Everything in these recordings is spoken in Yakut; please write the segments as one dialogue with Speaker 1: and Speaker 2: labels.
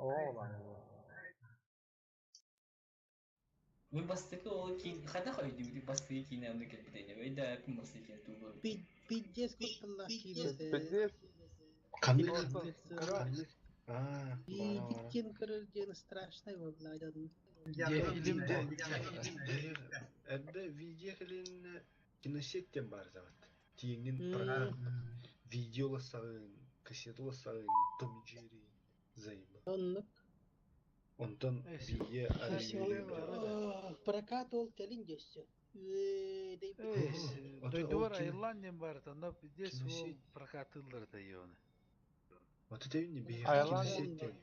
Speaker 1: Оо,
Speaker 2: Мин бастакы ол киин хайдах өйдүүбүтүй бастакы киинэ онно кэлбитэ ини өйдөөбүппүн бастакы киинэ тугу
Speaker 3: Пиздец кутталлаах киинэтэ.
Speaker 1: Пиздец.
Speaker 4: Ханнык
Speaker 1: Онтон кыра
Speaker 4: ханнык аа баара баара.
Speaker 3: Диэн көрөр диэн страшнай буолла дьон.
Speaker 5: Диэхилим
Speaker 4: Дьэ эрдэ видео кэлин киносеть диэн баар этэ Тииҥин прокат видео ылассаҕын, кассета ылассаҕын, Том и Джерри заеба.
Speaker 3: Оннук.
Speaker 4: Онтон видео
Speaker 3: Прокат ол кэлин дьөссө.
Speaker 5: Дойдубар айыллаан диэн баар онно пиздец ол прокатыыллар этэ оны.
Speaker 4: Вот это не биһиэхэ киносеть диэн.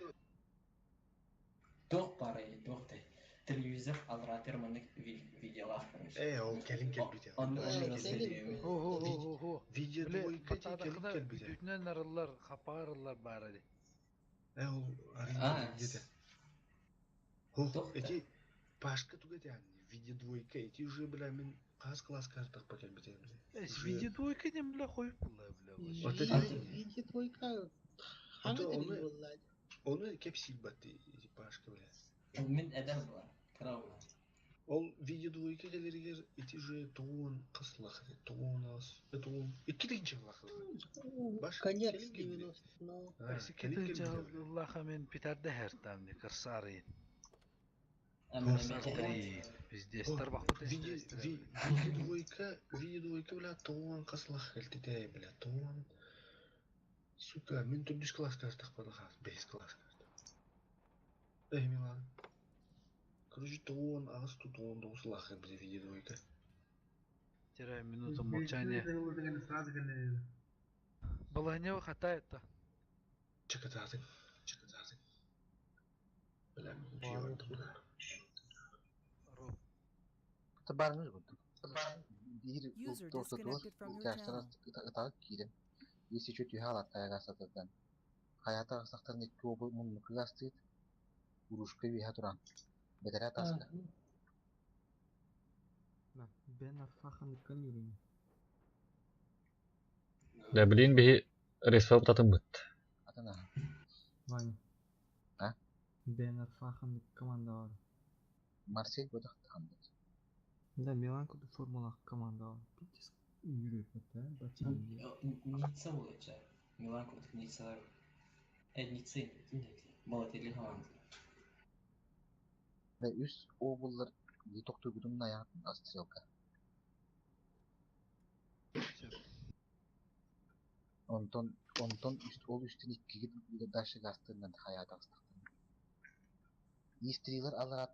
Speaker 2: Туох баарай, туох да телевизор аллараатыгар маннык видеолаах короче.
Speaker 4: Ээ, ол кэлин кэлбитэ.
Speaker 2: Онно
Speaker 4: Видео двойка дии кэлин кэлбитэ.
Speaker 5: Бүтүнэн арыллар, хапаҕа арыллар баара дии.
Speaker 4: Ээ, ол арыйда диэтэ. Хо, эти Пашка туга этэ видео двойка, эти уже, бля, мин хас класска артахпа кэлбитэ.
Speaker 5: Видео двойка диэн, бля, хойут буолла, бля.
Speaker 3: Видео двойка хаҥа буолла.
Speaker 4: Ону кэпсиирбэт Пашка, бля.
Speaker 2: Мин эдэр буолар, кыра буолар.
Speaker 4: Ол видео двойка кэлэригэр ити уже тоҕуон хас лах этэ, тоҕуон аас, тоҕуон икки тыһыынча лах Баш
Speaker 3: Конец
Speaker 4: кэлин кэлбитэ.
Speaker 3: 90-го.
Speaker 4: Аа,
Speaker 5: Икки
Speaker 4: кэлин
Speaker 5: тыһыынча
Speaker 4: кэлбитэ.
Speaker 5: ыллаха мен питарда хертам не кырсаарыйын.
Speaker 2: Амин
Speaker 5: Пиздец,
Speaker 4: О,
Speaker 5: тарбахпыт
Speaker 4: видео, видео двойка, видео двойка, бля, тоҕуон хас лах кэлтитэ, бля, тоҕуон Сука, мин төрдүс класска астахпына хаас, бэһис класска Эй, Милан. Короче, тоҕуон аҕыс тоҕуон тоҕус лаах кэлбитэ видео двойка.
Speaker 5: Теряем минуту молчания. Балаһыньа хатает то.
Speaker 4: Чакатаатыҥ, чакатаатыҥ. Бля, мин утуйа бардым.
Speaker 6: Табаарыҥыз курдук. Биир
Speaker 7: User
Speaker 6: ортотугар
Speaker 7: disconnected from your
Speaker 6: чаастара
Speaker 7: channel.
Speaker 6: ытаҕа киирэн, ис үчү түһэ алаттайа сатардан. Хайата тахсахтарын икки уобу муннукка астыыт, урушка үөһэ туран, бэтэрээ таска.
Speaker 8: Бен Арфахан Камилин.
Speaker 9: Да блин биһи респа татыммыт.
Speaker 6: Атын аһа.
Speaker 8: Ваня.
Speaker 6: А?
Speaker 8: Бен Арфахан команда бар.
Speaker 6: Марсель бөтөх тахаммыт.
Speaker 8: Да, Милан курдук формулаах команда бар. Пиздец үүрүөппүт ээ, бачча
Speaker 2: Ницца буолачча. Милан курдук Ницца. Ницца Балотелли команда.
Speaker 6: Да үс обуллар дии тохтуйбутун аяҕын стрелка. Онтон онтон ол үстэн иккигит дальше гастырынан хайаа таҕыстахтарына. Истрилер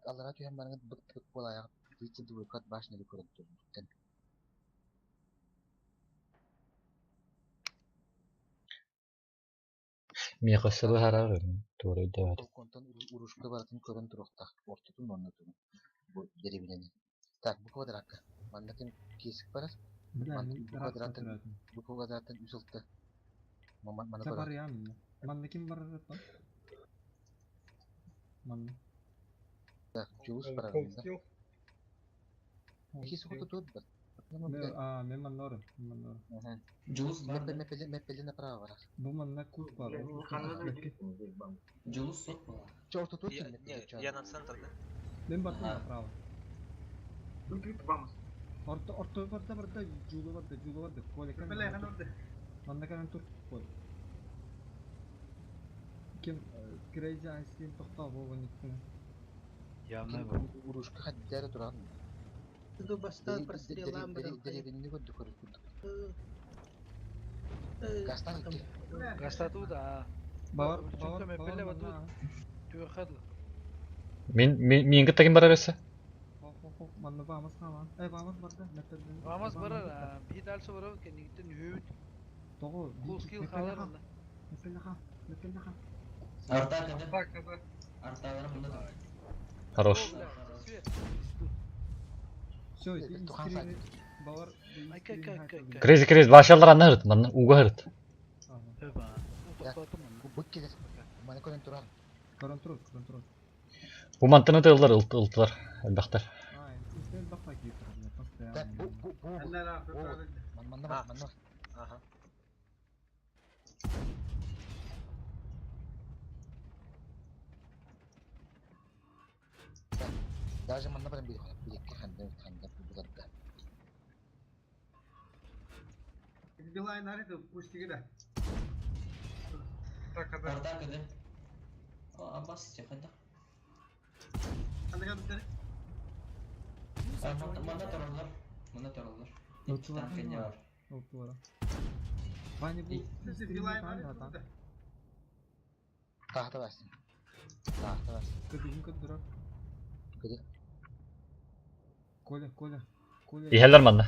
Speaker 6: аллара түһэн бараҥыт бык-бык буола аяҕыт тридцать двойкат башняны көрөн турбуттан.
Speaker 9: Миэхэ өссө быһаарар туора өйдөөбөтүм.
Speaker 6: Онтон урушка барытын көрөн туруохтаах ортотун уонна тугун бу деревинэни. Так, бу квадратка. Манна ким киэсик барар?
Speaker 8: Бля,
Speaker 6: Ман
Speaker 8: мин
Speaker 6: бу
Speaker 8: ыраахтан
Speaker 6: квадраттан
Speaker 8: көрөөтүм.
Speaker 6: бу квадраттан үс ылта. Маны
Speaker 8: Ча
Speaker 6: көрөр.
Speaker 8: барыам инне. Манна ким барар оттон? Манна.
Speaker 6: Так, Джулус барар
Speaker 1: Cold
Speaker 6: да.
Speaker 1: Steel.
Speaker 6: Киэсик оту тут бар.
Speaker 8: Мен аа, мен манна орын, мен манна орын.
Speaker 2: Дьулус бар да?
Speaker 6: Меппелин меппелин направо барар.
Speaker 8: Бу манна кут бар.
Speaker 2: Дьулус сот буолар.
Speaker 6: Чэ ортотугар
Speaker 10: Я,
Speaker 6: ким
Speaker 10: не,
Speaker 6: меппелин
Speaker 10: я на центр, да?
Speaker 8: Мен бардым
Speaker 2: Ага.
Speaker 8: направо. Орто орто барда барда жуулу барда жуулу барда. Коля кэлэн манна тур. Манна кэлэн тур. Коля. Ким Crazy Einstein тохтоо буолан иттин.
Speaker 5: Явно был.
Speaker 6: Урушка хаддара туран.
Speaker 3: Ду бастаан простреллаан баран
Speaker 6: Деревинни көрдүк көрүк курдук. Гастан икки.
Speaker 5: Гастату да.
Speaker 8: Бавар
Speaker 5: Чүнкө
Speaker 8: бавар бавар
Speaker 5: меппеле бату
Speaker 8: манна.
Speaker 5: түөхадла.
Speaker 9: Мин мин кытта ким барар өссө?
Speaker 8: Хо хо хо манна баамас хааман. Э баамас барда. Меппелин.
Speaker 5: Вамас барар, би дальше барар, кенигиттен үһүбүт.
Speaker 8: Того.
Speaker 5: Кускил халар онда.
Speaker 8: Меппелин ха. Меппелин ха.
Speaker 2: Арта када.
Speaker 1: Так, так.
Speaker 2: Арталары мында тур.
Speaker 9: Хорош.
Speaker 5: Свет.
Speaker 8: Все, ити
Speaker 6: Тухан
Speaker 8: истрини бавар.
Speaker 5: Ай, кай, кай, кай, кай.
Speaker 9: Крейзи крейзи башалар анна хырыт, манна уга хырыт.
Speaker 5: Өба. Токтотум онда.
Speaker 6: Бу келер. Маны көрөн туран.
Speaker 8: Көрөн тур, көрөн тур.
Speaker 9: Бу мантыны тыллар ылтылар, элбэхтэр.
Speaker 8: А, истен бакка киир турар,
Speaker 6: Так,
Speaker 8: постоянно.
Speaker 6: бу бу бу манна бар, манна бар.
Speaker 10: Ага.
Speaker 6: Даже манна баран биир биирикки ханна ханна буларга.
Speaker 8: Билайн арыты пустиги да.
Speaker 1: Так, да.
Speaker 2: Артака да. Абас хайда.
Speaker 8: Ханна кәбіттер?
Speaker 7: User joined your
Speaker 2: Манна
Speaker 7: channel.
Speaker 2: тороллар. Манна тороллар. Икки
Speaker 8: Ылтылар
Speaker 2: танк не бар.
Speaker 8: Ылтылар. Ваня бу
Speaker 1: Сизи
Speaker 8: стримни
Speaker 1: Билайн
Speaker 8: таан
Speaker 1: арыты
Speaker 8: да
Speaker 1: да.
Speaker 6: Таахта барсın. Таахта барсın.
Speaker 8: Көдүгүн көддөрөр.
Speaker 6: Көдү.
Speaker 8: Коля, Коля. Коля.
Speaker 9: Иһэллэр манна.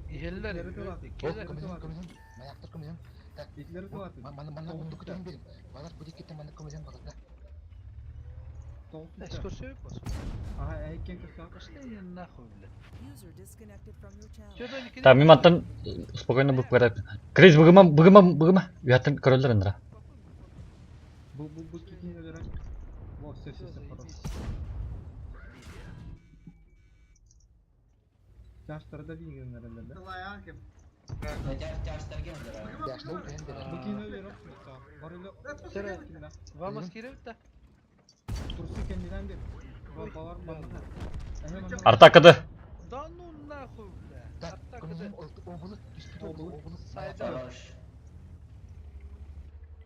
Speaker 5: Иһэллэр,
Speaker 8: Итлери тылаты.
Speaker 6: Ол
Speaker 5: иккилэр.
Speaker 6: көмүзүн көмүзүн. Маяктар көмүзүн. Так.
Speaker 8: Итлери тылаты.
Speaker 6: Манна манна мундук көтөн берим. Балар бу диккеттен манна көмүзүн балар.
Speaker 8: Тоғыз
Speaker 5: Эс
Speaker 8: түстэ.
Speaker 5: көрсөбүт бос.
Speaker 8: Ага, эйкен көстө.
Speaker 5: Пошли нахуй, бля.
Speaker 7: User disconnected from your channel.
Speaker 5: Чё да никини
Speaker 9: Та мин мантан спокойно бук барар. Крис быгыма быгыма быгыма. Уяттан көрөллөр ындыра.
Speaker 8: Бу бу бу кикин өлөрөн. Во, все, все, все, хорош. Тяжтарда бийгеннер да.
Speaker 2: Тяжтар келдер.
Speaker 6: Яшта көһөн берер.
Speaker 8: Бу кини өлөрөр. Бар эле.
Speaker 5: Тара. Вамас кирип да.
Speaker 8: Турсы кендинен бер. Балар манна.
Speaker 9: Артакады.
Speaker 5: Да ну нахуй, бля.
Speaker 6: Так,
Speaker 5: Атака
Speaker 6: көмүзүн
Speaker 5: да.
Speaker 6: обулу түспүт
Speaker 8: Обулу.
Speaker 6: обулу.
Speaker 5: Сайда.
Speaker 2: Хорош.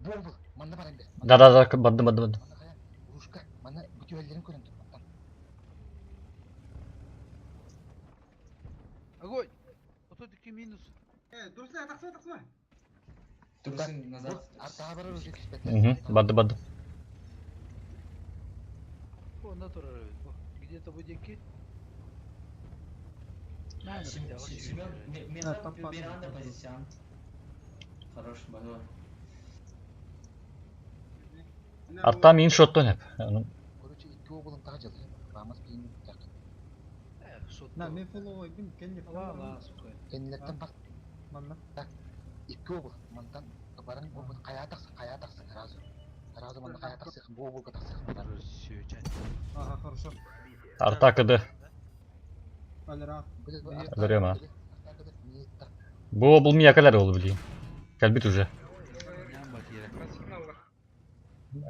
Speaker 6: Бу обул. Манна баран бер.
Speaker 9: Да да да барды барды барды.
Speaker 6: Манна хая. Урушка. Манна бүтүөллерин көрөн тур. Мантан.
Speaker 5: Огонь. Вот тут таки минус.
Speaker 2: Трусы назад.
Speaker 6: Артаға барар уже түспөт.
Speaker 9: Мгм. Барды барды.
Speaker 5: О, натура Где-то будеки. На,
Speaker 2: Семен,
Speaker 8: Да, там падает.
Speaker 2: Миранда позицион. Хорош, базар.
Speaker 9: Арта мин шоттон хеп.
Speaker 6: Короче, икки обулун тага жылы. Рамас бийин так.
Speaker 8: На, мен фоллоу бин кенни.
Speaker 5: Ла, ла, сука.
Speaker 6: Кеннилерден бар.
Speaker 8: Манна.
Speaker 6: Икки обул. Мантан баран обул кая таксы, кая таксы сразу. Сразу манна кая таксы, бу обулга таксы.
Speaker 8: Ага, хорошо.
Speaker 9: Артакады.
Speaker 8: Алера.
Speaker 9: Өлөрөм, а. Бу бул миякалар ол билейин. Калбит уже.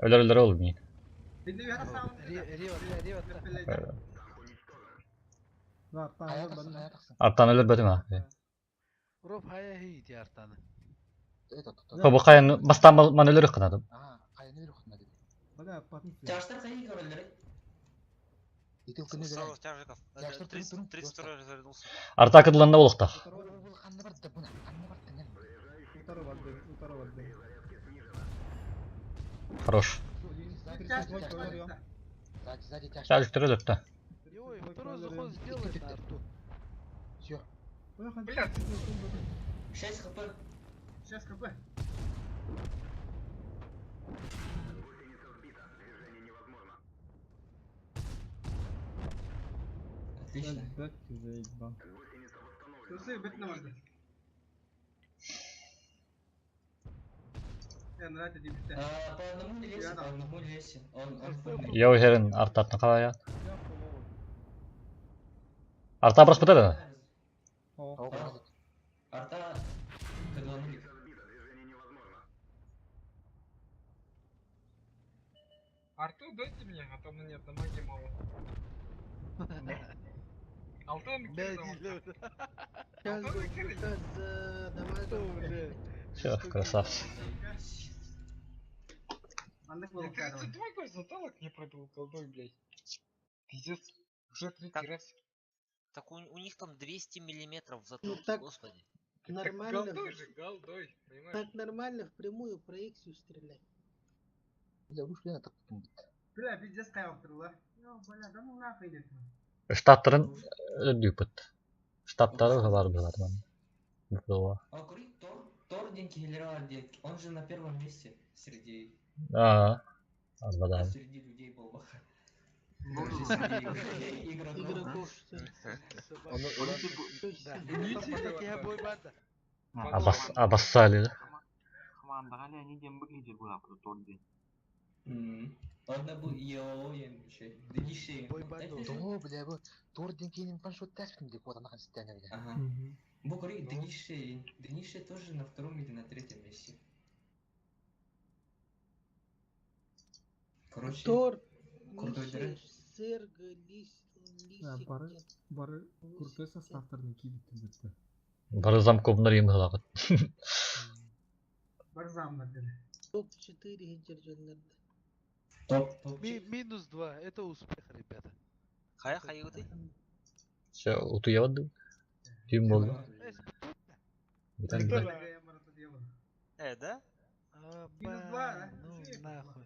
Speaker 9: Өлөр өлөр ол билейин.
Speaker 8: Да, артан
Speaker 6: Кая
Speaker 8: өлөр
Speaker 6: таксы,
Speaker 8: барын.
Speaker 6: кая таксы.
Speaker 9: Артан өлөр бөтүм а.
Speaker 5: Роб хая хей артаны.
Speaker 6: Это тут.
Speaker 9: Бу каян бастан ман өлөр кынадым.
Speaker 6: А, каяны бир окутма деди.
Speaker 8: Бля, патын.
Speaker 2: Тяжтар кайы көрөлөр?
Speaker 6: Итил күнү берен.
Speaker 10: Здорово, тяжиков.
Speaker 6: Тяжтар турун турун.
Speaker 10: 32 развернулся.
Speaker 9: Артакадыланда болуктак.
Speaker 6: Обул ханна бар да буна. Ханна бар да.
Speaker 8: Утары бар, утары бар.
Speaker 9: Хорош.
Speaker 6: Сзади, сзади тяжкий.
Speaker 9: Тяжиктер өлөп да.
Speaker 5: Ой, второй заход сделай на арту.
Speaker 6: Все.
Speaker 1: Блядь.
Speaker 2: 6 хп.
Speaker 8: 6 хп.
Speaker 2: Отлично.
Speaker 8: Бэк заебал. Трусы бит на воде.
Speaker 2: По одному лесе, по одному лесе. Он фульный.
Speaker 9: Я уверен, артаттан калая. Арта брас бытыр.
Speaker 2: Арта кыдланули.
Speaker 1: Арту дайте мне, а то мне дамаги мало. Алтан
Speaker 9: Все, красавцы.
Speaker 1: Я 32 год заталок не пробил голдой, блядь. Пиздец. Уже третий
Speaker 10: Так.
Speaker 1: раз.
Speaker 10: Так у них там 200 миллиметров в затылке,
Speaker 3: Ну так
Speaker 10: господи.
Speaker 3: нормально.
Speaker 1: Голдой же, голдой, понимаешь?
Speaker 3: Так нормально впрямую проекцию стрелять.
Speaker 6: Бля, уж я так бит.
Speaker 8: Бля, пиздец кайвактырла. Бля, да ну нахуй идет.
Speaker 9: Штаттарын өдүпүт. Штаттары бар булар ман. Бу.
Speaker 2: А кури Тор, Тор ден Киллерар ден. Он же на первом месте среди
Speaker 9: А. Азбадан.
Speaker 2: среди людей Болбаха. Короче, среди игроков.
Speaker 3: Игроков, что ли?
Speaker 5: Да.
Speaker 9: Абас абассали.
Speaker 2: Ладно, был ЕО, я еще. Днище.
Speaker 6: Доо, бля, бу тур ден кейин паншот тәспин деп одан ахан стәне бля.
Speaker 2: Ага. Букри, Днище, Днище тоже на втором или на третьем месте. Короче,
Speaker 3: Тор,
Speaker 2: крутой
Speaker 3: Нище,
Speaker 2: дыры.
Speaker 3: Серга, Лис,
Speaker 8: Бары, бары крутой составтарын киирбиттэр бүттэ.
Speaker 9: Бары замкомнар им хылаҕыт.
Speaker 1: Бар замнар dedi.
Speaker 3: Топ-4 гидержаннарда.
Speaker 2: Топ, топ.
Speaker 5: Минус 2, это успех, ребята.
Speaker 10: Хайа хайыгыты?
Speaker 9: Все, утуйабыт дуу? Түүн буолла. Бүтэн
Speaker 1: Кто
Speaker 9: бүтэн.
Speaker 5: Э,
Speaker 10: Э, да?
Speaker 1: Минус 2, да?
Speaker 5: Ну нахуй.